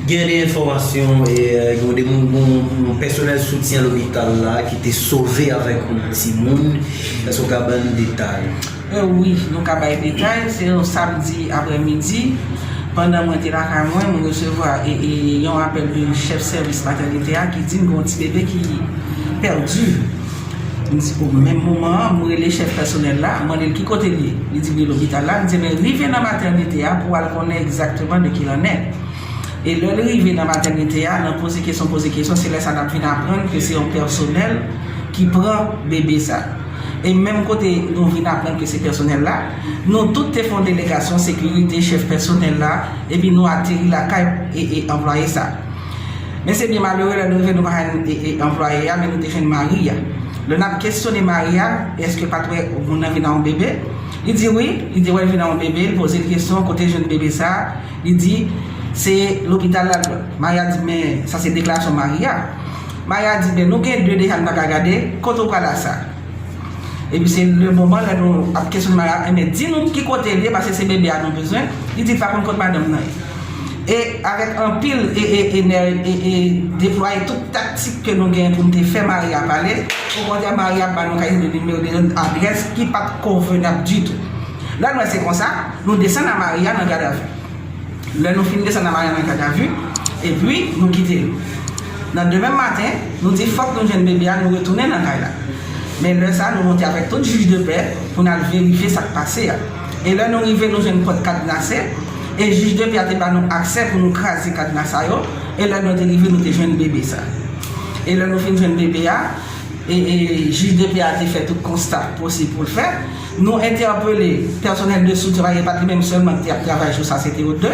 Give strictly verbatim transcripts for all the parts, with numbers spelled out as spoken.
Gen de enfòmasyon, e, gen de moun, moun, moun pèsonèl soutyen lopital la ki te sove avèk yon timoun. Èske w ka ban n detay? E wi, nou ka bay detay. Se yon samdi aprèmidi, pandan mwen te lakay mwen, mwen resevwa e, e, yon apèl de chèf sèvis matènite a ki di m gen yon ti bebe ki pèdi. M di, o menm moman an, mwen rele chèf pèsonèl la, mwen mande l ki kote l ye. Li di m li lopital la. M di, men rive nan matènite a pou w al konnen egzakteman de ki l annè. E lè l rive nan matènite a, nan poze kesyon, poze kesyon, se lè sa n ap vin aprann ke se yon pèsonèl ki pran bebe sa. E menm kote nou vin aprann ke se pèsonèl la, nou tout te fè yon delegasyon sekirite, chèf pèsonèl la, epi nou ateri lakay e, e anplwaye sa. Men se byen malere, lè nou rive, nou pa jwenn e, e anplwaye a, men nou te jwenn mari a. Lè n ap kesyone mari a, èske pa t wè moun nan vin ak yon bebe? Li di wi, li di wè l vin ak yon bebe, li poze l kesyon, kote l jwenn bebe sa? Li di, se lopital la l pran. Mari a di, men sa se deklarasyon mari a. Mari a di, men nou gen de deja n pa ka gade, kote w pral ak sa? Epi se le moman lè nou ap kesyone mari a, enben di nou ki kote l ye, paske se bebe a nou bezwen. Li di l pa konn kot madanm nan ye. E avèk anpil e, e, enè, e, e deplwaye tout taktik ke nou genyen pou n te fè mari a pale, okontrè mari a ap ba nou kalite de nimewo de adrès ki pa t konvenab ditou. Lè n wè se konsa, nou desann ak mari a nan gadavi. Lè nou fin desann ak mari a nan gadavi, epi nou kite l. Nan demen maten, nou di fòk nou jwenn bebe a, nou retounen nan kay la. Men lè sa, nou monte avèk tout jij de pè pou n al verifye sa k pase a. E lè nou rive, nou jwenn pòt kadnase, e jij de pè a te ba nou aksè pou nou kraze kadna sa yo, e lè nou te rive, nou te jwenn bebe sa. E lè nou fin jwenn bebe a, e, e jij de pè a te fè tout konsta posib pou l fè. Nou entèpele pèsonèl de soutyen, pa t li menm sèlman ki te ap travay jou sa, se te yo de.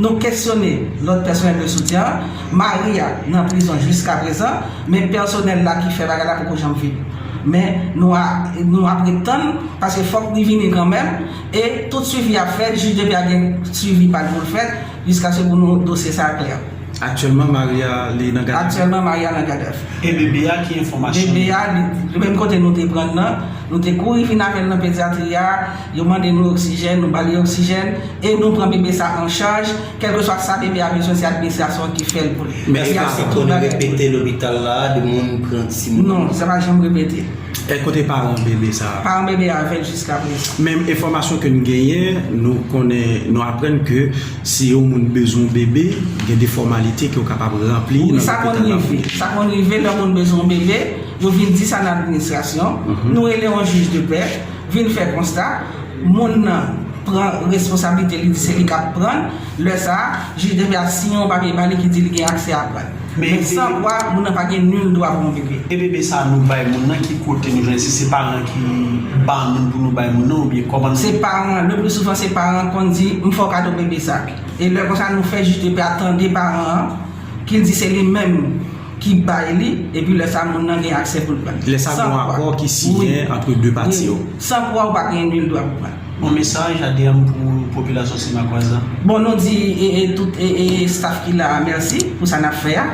Nou kesyone lòt pèsonèl de soutyen an. Mari a nan prizon jiska prezan, men pèsonèl la ki fè bagay la poko janm vini. Men nou a, nou ap ret tann, paske fòk li vini kanmenm, e tout swivi ap fèt, jij de pè a gen swivi pa l pou l fèt, jiskaske pou nou dosye sa klè. Aktyèlman, mari a li nan gadavi. Aktyèlman, mari a nan gadavi. E bebe a, ki enfòmasyon? Bebe a, li, menm kote nou te pran l nan, nou te kouri vin avè l nan pedyatri a, yo mande nou oksijèn, nou ba li oksijèn, e nou pran bebe sa an chaj, kèlkeswa sa bebe a bezwen, se administrasyon an ki fè l pou li. Men èske se konnen repete lopital la, de moun pran timoun? Non, sa pa janm repete. E kote paran bebe sa a? Paran bebe a avè l jiska prezan. Men enfòmasyon ke n genyen, nou konnen, nou aprann ke si yon moun bezwen yon bebe, gen de fòmalite ke w kapab ranpli Wi, nan sa konn lopital la. Rive. Sa konn rive lè moun bezwen yon bebe, yo vin di sa nan administrasyon. Nou rele yon jij de pè, vin fè konsta, moun nan pran responsablite, li di se li k ap pran l. Lè sa a, jij de pè a siyen yon papye ba li ki di li gen aksè a pran l. Men san kwa, moun nan pa gen nil dwa pou yon bebe. E bebe sa a nou bay moun nan, ki kote nou jwenn? Si se paran ki ba nou l pou nou bay moun nan, oubyen kòman nou... Se paran, le pli souvan se paran konn di, m fè w kado bebe sa. E lè konsa nou fè jij de pè a tande paran an, ki l di se li menm ki bay li, epi lè sa moun nan gen aksè pou l pran l. Lè sa gen yon akò ki siyen ant de pati yo. San kwa ou pa gen nil dwa pou pran l. Yon mesaj a D M pou popilasyon Simakwa a? Bon, nou di e, e, tout e, e, staff ki la a mèsi pou sa n ap fè a.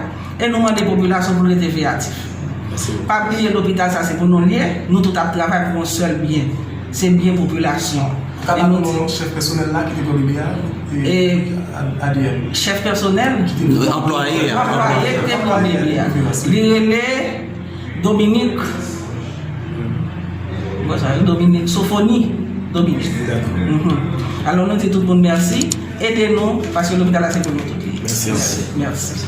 E nou mande popilasyon pou l rete veyatif. Pa bliye lopital sa se pou nou l ye, nou tout ap travay pou yon sèl byen. Se byen popilasyon an. Ka ba nou non chèf pèsonèl la ki te pran bebe a? E A D M. Chèf pèsonèl Anplwaye a. Anplwaye ki te pran bebe a. Li rele Dominique. Bon, sa, Dominique, Sofoni Dominique. Mhm. Alò, nou di tout moun mèsi. Ede nou, paske lopital la se pou nou tout li. Mèsi.